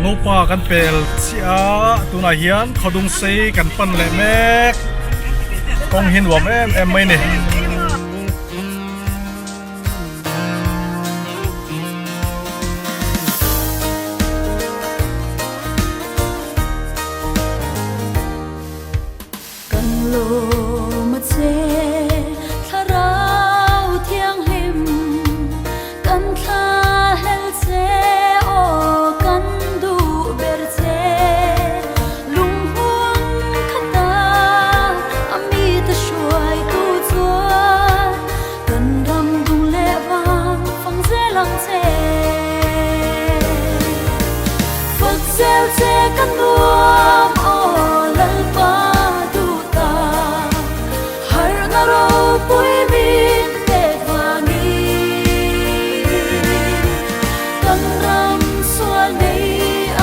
Ngopa kan pel chiah a tunah hian khawdung sei kan pan leh mek kawng hi nuam em em mai a ni. Kan lawm a che thlarau thianghlim kan thla hel che aw kan duh ber che lunghmun khata a mite hruaitu chuan kan ram dung leh vang fang zel ang che. Fak zel che ka nuam aw Lalpa duh ta Harhna ropui min pek vangin Kan ram sual nei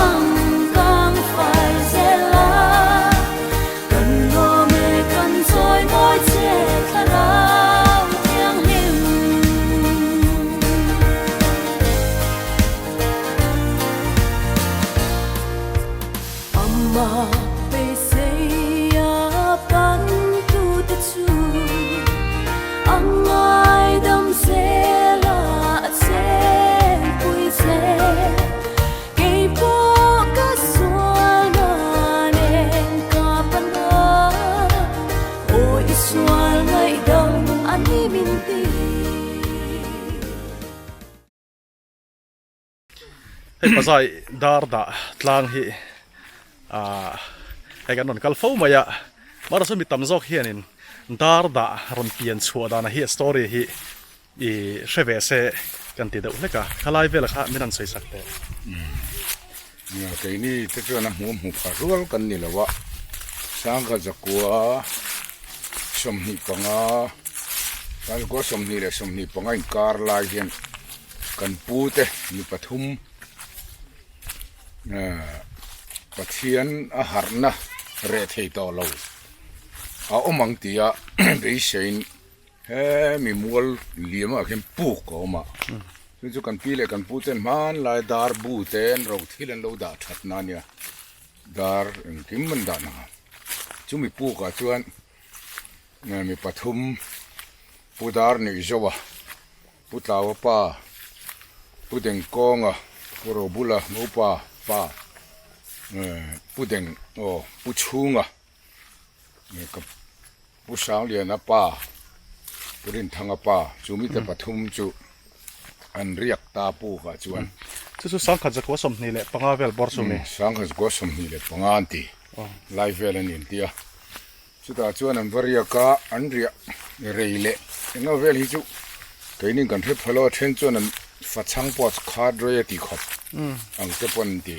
ang kan fai zel a Kan lawm e kan chawi mawi che thlarau thianghlim. Ama beiseia pantute chu a ngaidam zel a, a chengpui che. Kei pawh ka sual nan eng ka pan a, aw i sual ngaihdam a ni min ti. Hei pazai dar dah tlang hi ah hei kan rawn kal fo mai a mahse mi tam zawk hianin dar dah rawn pian chhuah dana hi a story hi ih hre ve se kan ti deuh hlek a khalai velah kha min rawn sawi sak teh. Nia keini te chuan a hmuh hmuh phah rual kan ni lo a sangha zakua 25 sangha zakua 20 leh 25 inkar lai hian. Kan pu te mi pathum Pathian a harhna reh thei tawh lo a awm ang tia beiseiin hemi mual liam ah khian puk a awm a chu chu kan pi leh kan pu ten hmanlai dar bu te an ro thil an lo dah that na ania dar engkim an dah na chumi puk ah chuan mi pathum pu dar nuih zo a. Pu Tlaua pa, Pu Dengkawnga, Pu Robula Ngopa pa, Pu Deng aw Pu Chhunga, ka Pu Sangliana pa, Pu Rinthanga pa chu mite pathum chu an riak ta pukah chuan. Chu chu Sangkhat zakua 25 vel bawr chu mi? Sangkhat zakua 25 an ti lai vel a ni an ti a. Chutah chuan an va riak a, an riah rei leh engemaw vel hi chu keinin kan hre phal a, then chuan an fa chhang pawh a khat rei a ti khawp ang te pawh an ti.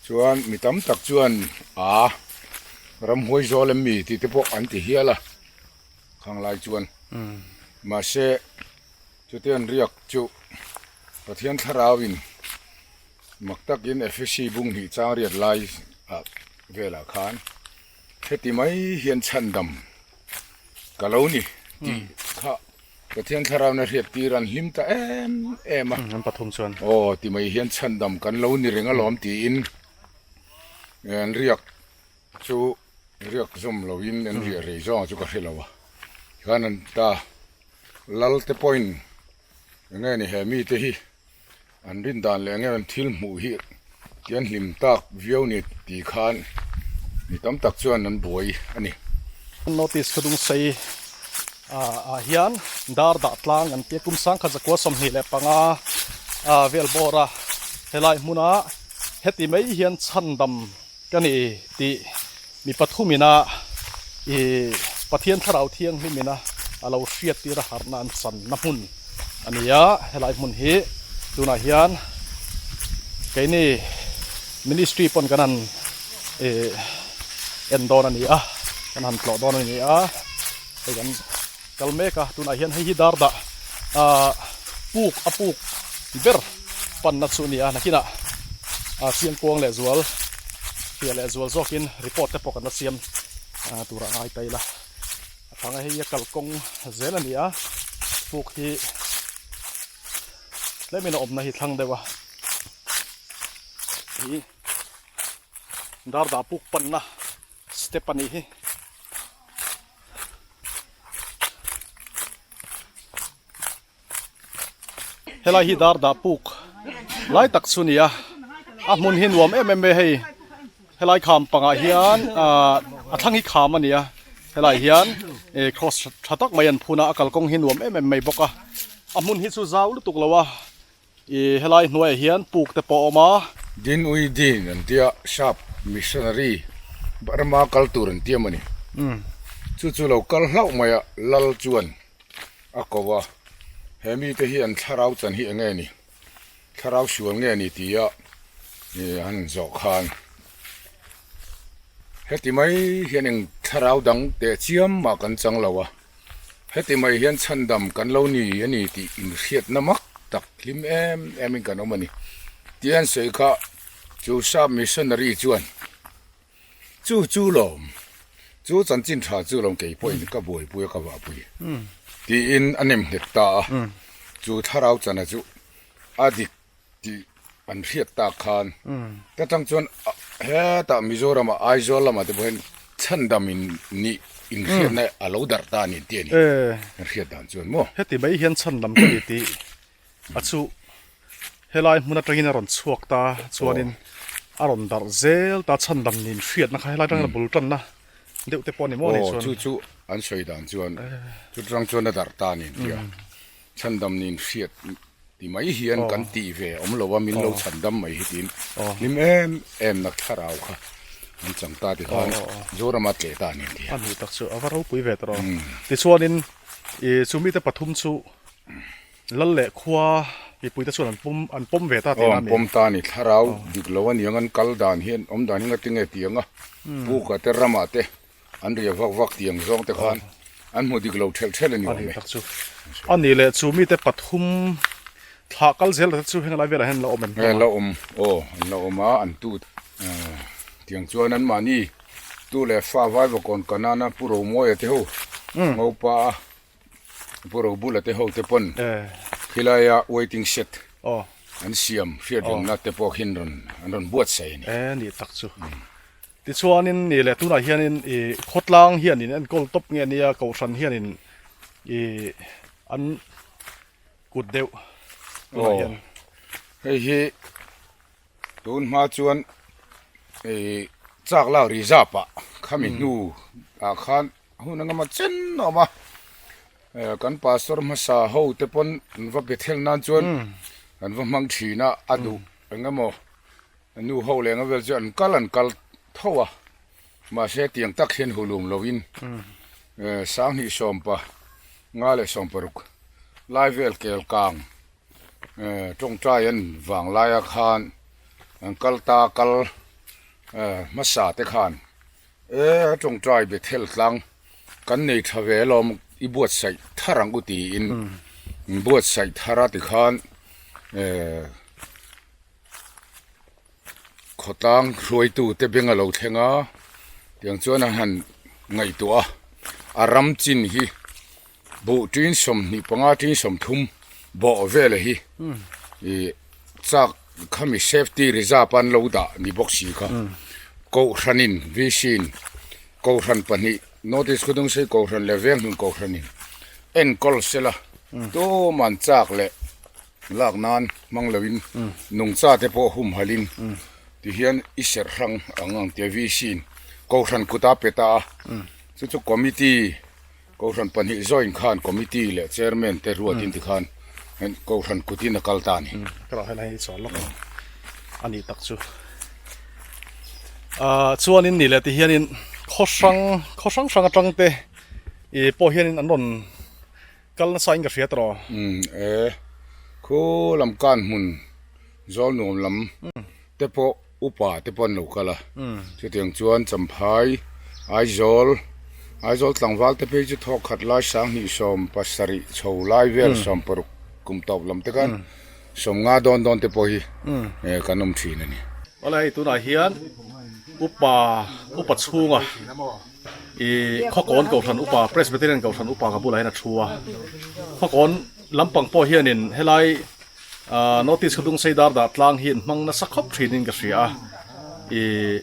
Chuan mi tam tak chuan a ramhuai zawl em mi tih te pawh an ti hial a, khang lai chuan. Mahse chutia an riak chu Pathian thlarauin Mak takin Efesi bung hnih chang riat lai ah velah khan heti mai hian chhandam ka lo ni tih kha Pathian thlarau na hriat tir an hlim ta em em a. An pathum chuan. Aw ti mai hian chhandam kan lo ni reng alawm tiin an riak chu riak zawm loin an riah rei zawng chu ka hre lo a. Tikhan an ta lal te pawhin eng nge ni he mite hi An rin dan leh nge an thil hmuh hi tian hlim tak viau ni tih khan mi tam tak chuan an buai a ni. Notice kha dung sei ah hian dar dah tlang an tia kum sangkhat zakua 25 vel bawr a helai hmuna heti mai hian chhandam ka ni tih mi pathum ina ih Pathian thlarau thianghlim ina a lo hriat tir a harhna an channa hmun a ni a, helai hmun hi tunah hian keini ministry pawn kan han ih en dawn a ni a, kan han tlawh dawn a ni a, hei kan kal mek a, tunah hian hei hi dar dah ah puk a puk ber panna chu a ni a, nakinah ah chiangkuang leh zual fiah leh zual zawkin report te pawh kan la siam turah ngai ta ila. A thanga hei a kalkawng zel a ni a, puk hi tlemin a awmna hi thlang deuh a. Hi dar dah puk panna step a nih hi. Helai hi dar dah puk lai tak chu nia a hmun hi nuam em em mai hei helai kham pangah hian ahh a thlang hi kham a ni a helai hian eh cross tha tak mai an phun a a kalkawng hi nuam em em mai bawk a a hmun hi chu zau lutuk lo a Ih helai hnuaiah hian puk te pawh a awm a. Din ui din an tia sap missionary Burma kal tur an tia mawni. Chu chu lo kal hlauh mai a lal chuan a ko a, he mite hi an thlarau chan hi eng nge ni, thlarau sual nge ni tia ih an zawh khan heti mai hian eng thlarau dang teh chiam mah kan chang lo a. Heti mai hian chhandam kan lo ni a ni tih inhriatna mak tak hlim em emin kan awm a ni. Tih an sawi kha chu sap missionary chuan chu chu lawm, chu chanchin tha chu lawm kei pawhin ka buaipui a ka vahpui tiin a nem nghet ta a. Chu thlarau chana chu a dik tih an hriat tak khan ka tang chuan hetah Mizoram ah Aizawl lamah te pawh hian chhandam in nih inhriatna a lo darh ta a ni tih a ni an hriat dan chuan maw. Heti mai hian chhandam ka ni tih a chu helai hmun atangin a rawn chhuak ta chuanin a rawn darh zel ta chhandam nin hriatna kha helai atangin a bul tanna deuh te pawh a ni maw ni chuan. Aw chu chu an sawi dan chuan chu tang chuan a darh ta a ni tih a chhandam nin hriat Ti mai hian kan tih ve awm lo a, min lo chhan dam mai hi tiin hlim em em na thlarau kha an chang ta ti khan Zorama tleh ta a ni tia. A hnih tak chu a va ropui ve tawh. Tichuanin i chu mite pathum chu lal leh khua mipuite chuan an pawm an pawm ve ta tihna a ni. Aw an pawm ta a ni, thlarau dik lo a niang an kal dan hian awm dan hi ngatinge tiang a, puka te ramah te An ria vak vak tiang zawng te khan an hmu dik lo thelh thelh a ni awm e. A ni tak chu. A ni leh chu mite pathum thlah kal zel te chu heng lai velah hian an la awm em? An la awm aw, an la awm a, an tu tiang chuan an mahni tu leh fa vai vakawn Kanana Pu Romawia te ho Ngopa a Pu Robula te ho te pawn khilaia waiting shed an siam hriat rengna te pawh khi an rawn an rawn buatsaih a ni. E ni tak chu. Tichuanin nih leh tunah hianin ih khawtlang hianin enkawl tawp nge nia kohhran hianin ih an kut deuh tunah hian. Hei hi tun hma chuan ih chak lak reserve ah khami hnu ah khan hun eng emaw chen a awm a kan pastor hmasa ho te pawn an va be thel nan chuan an va hmang thin a a duh eng emaw Nu ho leh nga vel chu an kal an kal tho a, mahse tiang tak hian hulum loin sanghnih sawmpa nga leh sawmparuk lai vel kel kang tawngtai an vang laia khan an kal ta kal hmasa te khan e a tawngtai Bethel tlang kan nei tha ve alawm i buatsaih thar ang u tiin buatsaih thar a tikhan. Khawtlang hruaitute beng a lo thleng a, tiang chuan an han ngaihtuah a, a ram chin hi buh tin 25 tin 30 bawh vela hi ih chak khami safety reserve an lo dah ni bawk si kha Kohhranin VC in Kohhran pahnih North East Khawdungsei Kohhran leh Venghlun Kohhranin enkawl sela tuman chak leh Lak nan hmang loin nungcha te pawh humhalin tihian i serh hrang ang ang tia VC in Kohhran kut a pe ta a, chu chu committee Kohhran pahnih join khan committee leh chairman te ruatin tikhan Kohhran kutin a kal ta a ni. Ka rah helai hi chawl lawk ang a nih tak chu. Ahh chuanin ni leh tihianin khaw hrang khaw hrang hrang atang te ih pawh hianin an rawn Kal nasa in ka hria tawh. Umm e, khu lam kan hmun zawl nuam lam te pawh upa te pawh an lo kal a, chutiang chuan Champhai, Aizawl, Aizawl tlangval te phei chu thawk khat lai 27 chho lai vel 60 kum tawp lam te khan 50 dawn dawn te pawh hi kan awm thin a ni. Awle hei tunah hian upa upa chhunga. Ih Khawkawn Kohhran Upa Presbyterian Kohhran Upa ka bulah hian a thu a, Khawkawn lampang pawh hianin helai. Ahh North East Khawdung sei dar dah tlang hi an hmang nasa khawp thinin ka hria a ihh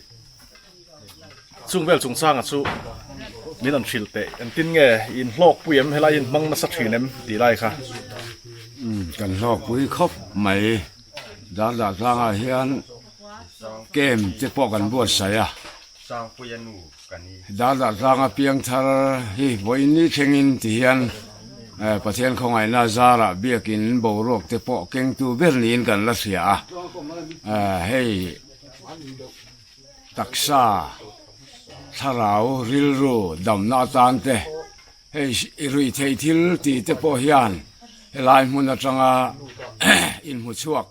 chung vel chungchanga chu min an hrilh teh engtin nge in hlawkpui em helai hi in hmang nasa thin em tih lai kha. Umm kan hlawkpui khawp mai dar dah tlangah hian camp te pawh kan buatsaih a. Dar dah tlanga piang thar hi vawiin thlengin ti hian Pathian khawngaihna zarah biakin boruak te pawh kengtu ber niin kan la hria a, hei taksa thlarau rilru damna atan te hei ruihtheih thil tih te pawh hian helai hmun atanga inhmuchhuak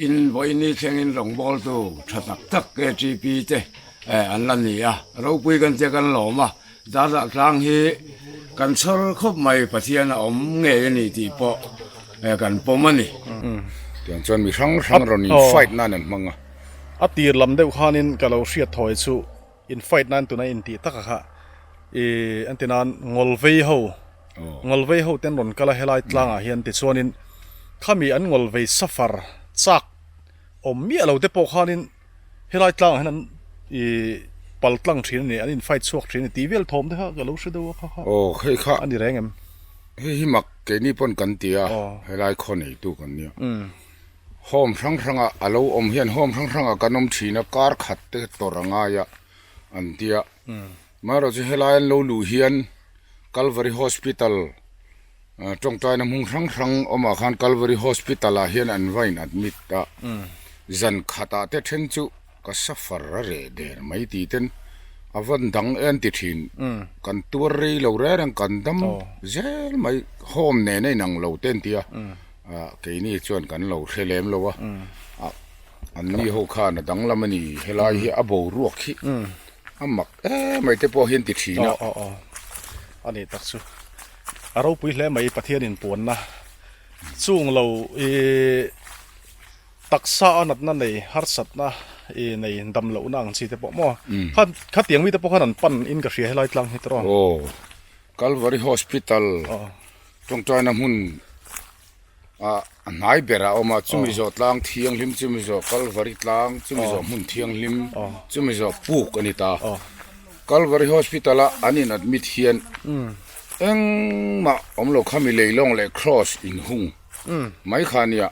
In vawiini thlengin rawngbawltu tha tak tak KTP te an la ni a, ropui kan tia kan lawm a, Dardah tlang hi kan chhawr khawp mai Pathian a awm ngei a ni tih pawh kan pawm a ni. Tiang chuan mi hrang hrang rawn in fight nan an hmang a. A tir lam deuh khanin ka lo hriat thawi chu in fight nan tuna in tih taka kha i an ti nan ngawlvei ho ngawlvei ho ten rawn kal a helai tlangah hian tichuanin khami an ngawlvei safar chak awm miah lo te pawh khanin helai tlangah hian an i pal tlang thin a ni an in fight chhuak thin a ni tih vel thawm te kha ka lo hre deuh a kha kha aw hei kha a ni reng em hei hi mak keini pawn kan ti a helai khaw neitu kan nia. Home hrang hrangah a lo awm hian home hrang hrangah kan awm thin a, kar khat te tawrh a ngai a an tia. Amaherawhchu helai an lo luh hian Calvary Hospital tawngtaina hmung hrang hrang awmah khan Calvary Hospital ah hian an va in admit a, zan khatah te then chu ka suffer a reh der mai tih ten a van dang en ti thin. Kan tuar rei lo reng reng kan dam zel mai home nen a inang lo te an ti a. Ah keini chuan kan lo hre lem lo a ah an ni ho khan a danglam a ni helai hi a boruak hi a mak em mai te pawh hian ti thin a. Aw aw aw a ni tak chu a ropui hle mai Pathian in puanna chung lo ih taksa a natna nei harsatna ih nei dam lohna ang chi te pawh maw kha khatiang mite pawh khan an pan in ka hria helai tlang hi tawh aw Calvary Hospital tawngtaina hmun ah a hnai berah a awm a, chumi zawh tlang thianghlim, chumi zawh Calvary tlang, chumi zawh hmun thianghlim, chumi zawh puk a ni ta. Calvary Hospital a an in admit hian engmah awm lo kha mi leilawng leh cross inhung mai kha a nia.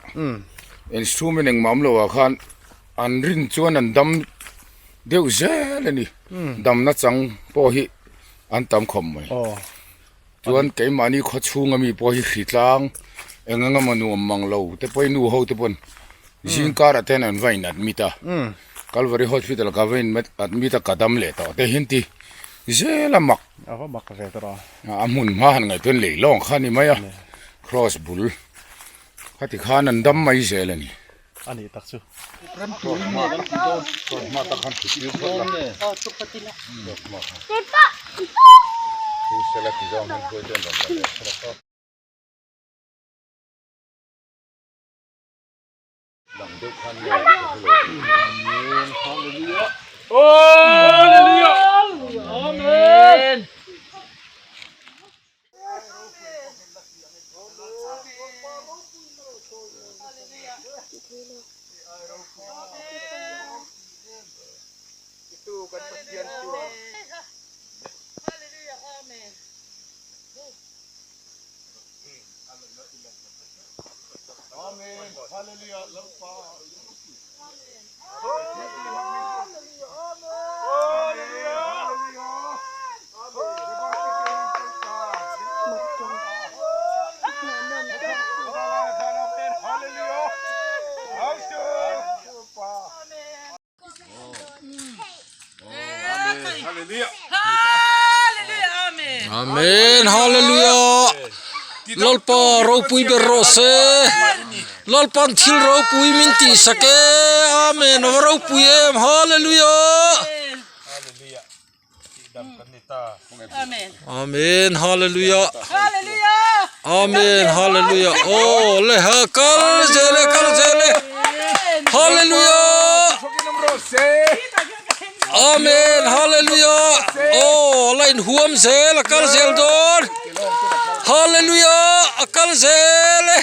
Instrument engmah awm loah khan an rin chuan an dam deuh zel a ni. Damna chang pawh hi. An tam khawp mai. Chuan keimahni khaw chhunga mi pawh hi hri tlang eng eng emaw nuam mang lo te pawhin nu ho te pawn zing karah te hian an va in admit a. Calvary Hospital ka va in admit a ka dam leh tawh te hian ti zel a mak. A va mak ve tawh a. A hmun hma han ngaih chuan lei lawng kha a ni mai a. Cross bul khati khan an dam mai zel a ni. A nih tak chu. Amen hallelujah Lalpa ropui ber rawh se Lalpan thil ropui min tih sak e Amen a va ropui em hallelujah Amen hallelujah Amen hallelujah aw le ha kal zel e kal zel e hallelujah Amen hallelujah aw la in huam zel a kal zel dawn hallelujah a kal zel e.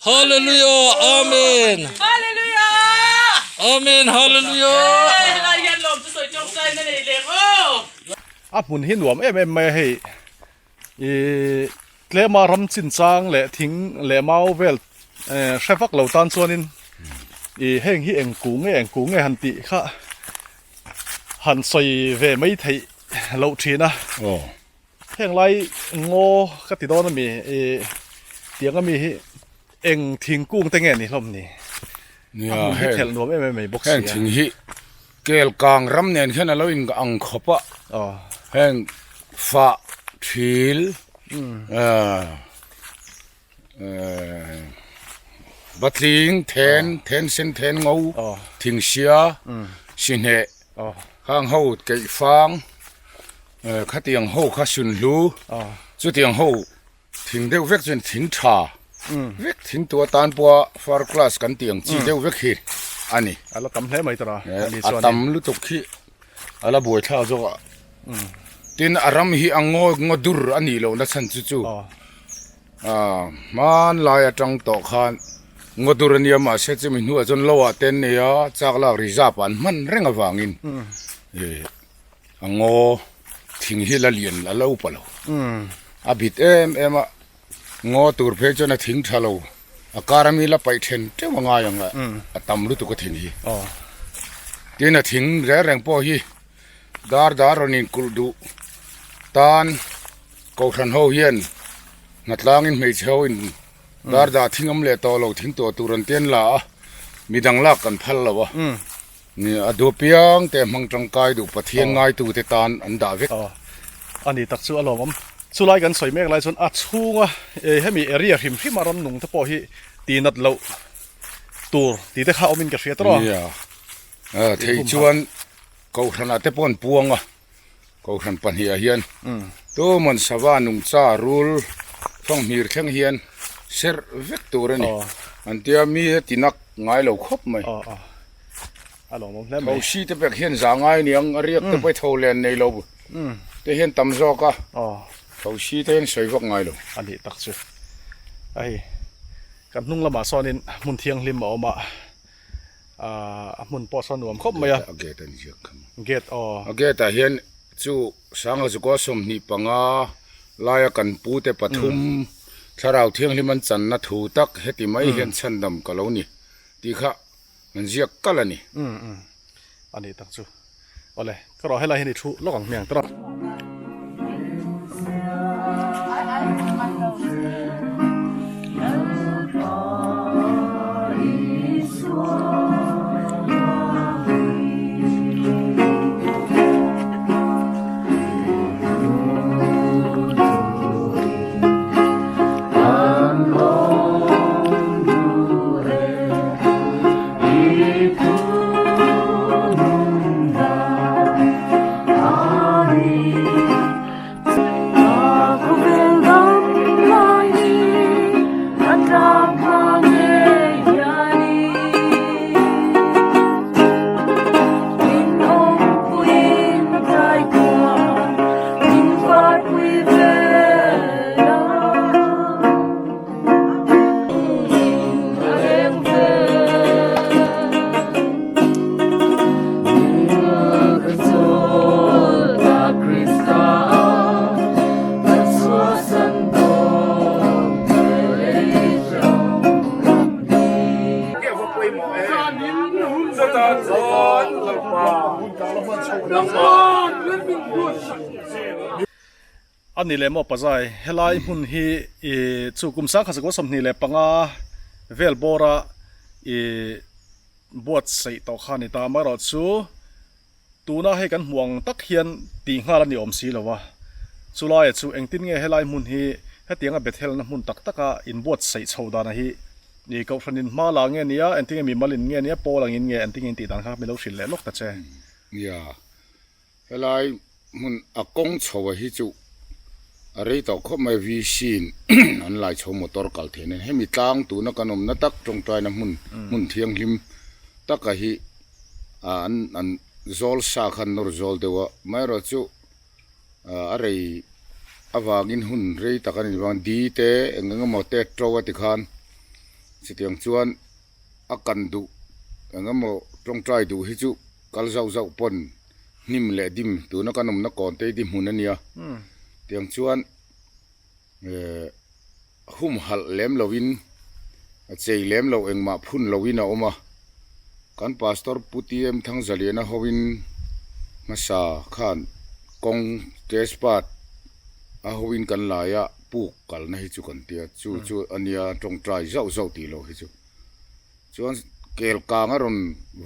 Hallelujah Amen Amen Hallelujah A hmun hi nuam em em mai a hei ih tlema ram chinchang leh thing leh mau vel hre vak lo tan chuanin ih heng hi eng kung nge eng kung nge han tih kha han sawi ve mai theih loh thin a. Heng lai ngaw ka ti dawn ami ih tiang ami hi eng thingkung te nge ni hlawm ni? Nia A hmun hi heng thelh nuam em em mai bawk heng sia. thing hi kel kang ram nen hian a lo in ang khawp a Aw. Heng fah thil ah eh patling then then sen then ngo Aw. thingsia sihneh Aw. khang ho keih fang. Khatiang ho kha sunhlu, chutiang ho thing deuh vek chuan thing tha vek thing tua tan pawha far class kan tih ang chi deuh vek hi a ni. A la tam hle mai tawh a, a tam lutuk hi a la buai thlak zawk a. Tin a ram hi a ngaw ngaw dur a nih lohna chhan chu chu hmanlai atang tawh khan ngaw dur a nia mahse chumi hnuah chuan lo ah te an nei a, chak lak reserve ah an hman reng avangin A ngaw thing hi la lian a lo pa lo. A bit em em a, ngaw tur phei chuan a thing tha lo. A kar ami la paih then teuh a ngai ang a, a tam lutuk a thing hi. Tin a thing reng reng pawh hi dar dar rawn inkulh duh tan Kohhran ho hian hnatlangin hmeichhe ho in dar dah thing awm leh tawh lo thing tuah tur an tian la a, midang lak kan phal lo a. Ni a duh piang te hmang tangkai duh Pathian ngaitu te tan an dah vek. Aw a ni tak chu a lawmawm. Chulai kan sawi mek lai chuan a chhunga hemi area hrim hrim a ram nung te pawh hi tihnat loh tur tih te kha awmin ka hria tawh a. Nia thei chuan Kohhranah te pawh an puang a, Kohhran pahniha hian tumawn sava nungcha rul fanghmir thleng hian serh vek tur a ni. An tia mi he tinak ngai lo khawp mai. Thosi te pek hian za ngai niang a riak te pawh tho len nei lo te hian tam zawk a, thosi te hian sawi vak ngai lo. A nih tak chu a hei kan hnung lamah sawnin hmun thianghlim a awm a. A hmun pawh sawn nuam khawp mai a. A gate a ni ziak kha. Gate aw. A gate ah hian chu Sanga Zukua 25 laia kan pu te pathum thlarau thianghlim an channa thu tak heti mai hian chhandam ka lo ni tih kha an ziak kalh a ni. A ni tak chu. Awle, ka rawh helai hian i thu lawk ang hmiang tawh. A ni leh maw Pazai, helai hmun hi ih chu kum 1925 vel bawra ih buatsaih tawh kha a ni ta amaherawhchu tuna hei kan hmuh ang tak hian tih nghal a ni awm si lo a, chulaiah chu engtin nge helai hmun hi hetianga Bethelna hmun tak taka inbuatsaih chho dana hi ih Kohhranin hma la nge nia, engtin nge mimal in nge nia, Paul angin nge engtin nge intih dan kha min lo hrilh leh lawk ta che. Nia. Helai hmun a kawng chho a hi chu a rei tawh khawp mai VC in an lai chho motor kal theih nen hemi tlang tuna kan awmna tak tawngtaina hmun hmun thianghlim taka hi an an zawl sa khan nawr zawl deuh a amaherawhchu a rei. avangin hun rei tak a ni vang di te eng eng emaw te to a ti khan chutiang chuan a kan duh eng emaw tawngtai duh hi chu kal zauh zauh pawn hnim leh dim tuna kan awmna kawn te hi di hmun a nia tiang chuan eh humhalh lem lovin a chei lem loh engmah phun lovin a awm a kan pastor Pu TM Thangzaliana hoin hmasa khan kawng test path a hoin kan lai a puk kalna hi chu kan tia chu chu a nia tawngtai zauh zauh tih loh hi chu chuan kel kang a rawn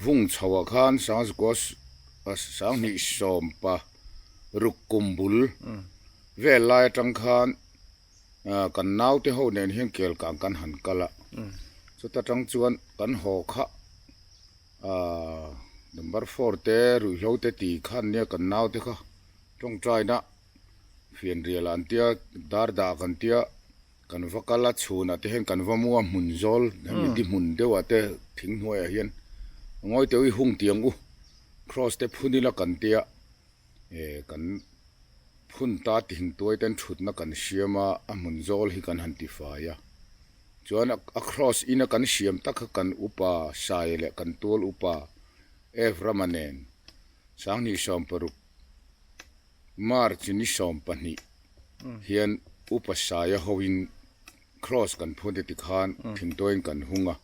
vung chho ah khan Sangzukua Sanghnih sawmpa ruk kum bul vel lai atang khan kan naute ho nen hian kel kang kan han kal a chuta tang chuan kan haw kha ahh number four te ruihhlo te tih khan nia kan naute kha tawngtaina fianrial ah an tia dar dah kan tia kan va kal a chhunah te hian kan va mu a hmun zawl hemi di hmun deuh ah te thing hnuaiah hian ngawi teuh i hung tiang u cross te phun ila kan tia. Eh kan phun ta tihing tuai ten thutna kan siam a, a hmun zawl hi kan han tifai a. Chuan a cross ina kan siam tak kha kan upa Saia leh kan tual upa Evrama nen Sanghnih 16 March ni 12 hian upa Saia hoin cross kan phun te tikhan thingtuaiin kan hung a,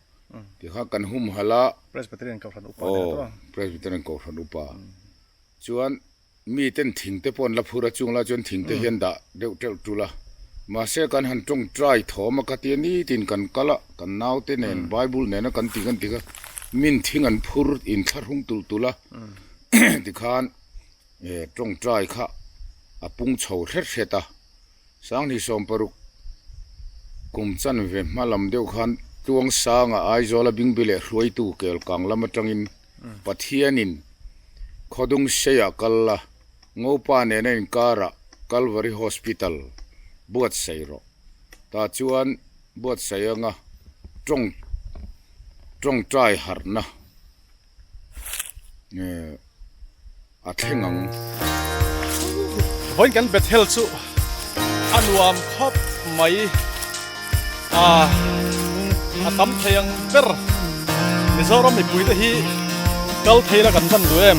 tikhan kan humhalh a. Presbyterian Kohhran upa nen a tawh. Presbyterian Kohhran upa. Chuan miten thing te pawh an la phur a, chung lai chuan thing te hian dah deuh teuh tul a. Mahse kan han tawngtai thawm a ka tia nitin kan kal a, kan naute nen Bible nena kan tih kan ti kha min thing an phur inthlahrung tulh tulh a tikhan tawngtai kha a pung chho hret hret a. Sanghnih 60 kum chanve hma lam deuh khan Tluangsanga Aizawla Bingbi leh hruaitu Kelkang lam atangin Pathianin Khawdung Seia kal la, Ngopa nena inkarah Calvary Hospital buatsaih rawh. Tah chuan buatsaih anga tawng tawngtai harhna a thleng ang. Vawiin kan Bethel chu a nuam khawp mai a, a tam thei ang ber Mizoram mipui te hi kal thei la kan van duh em.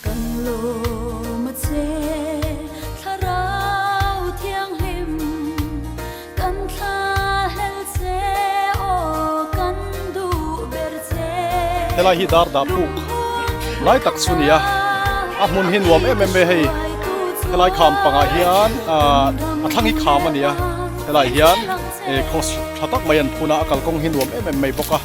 Kan lawm a che thlarau thianghlim kan thla hel che aw kan duh ber che. Helai hi dar dah puk lai tak chu nia a hmun hi nuam em em mai hei helai kham pangah hian ah a thlang hi kham a nia helai hian eh cross tha tak mai an phun a a kalkawng hi nuam em em mai bawk a.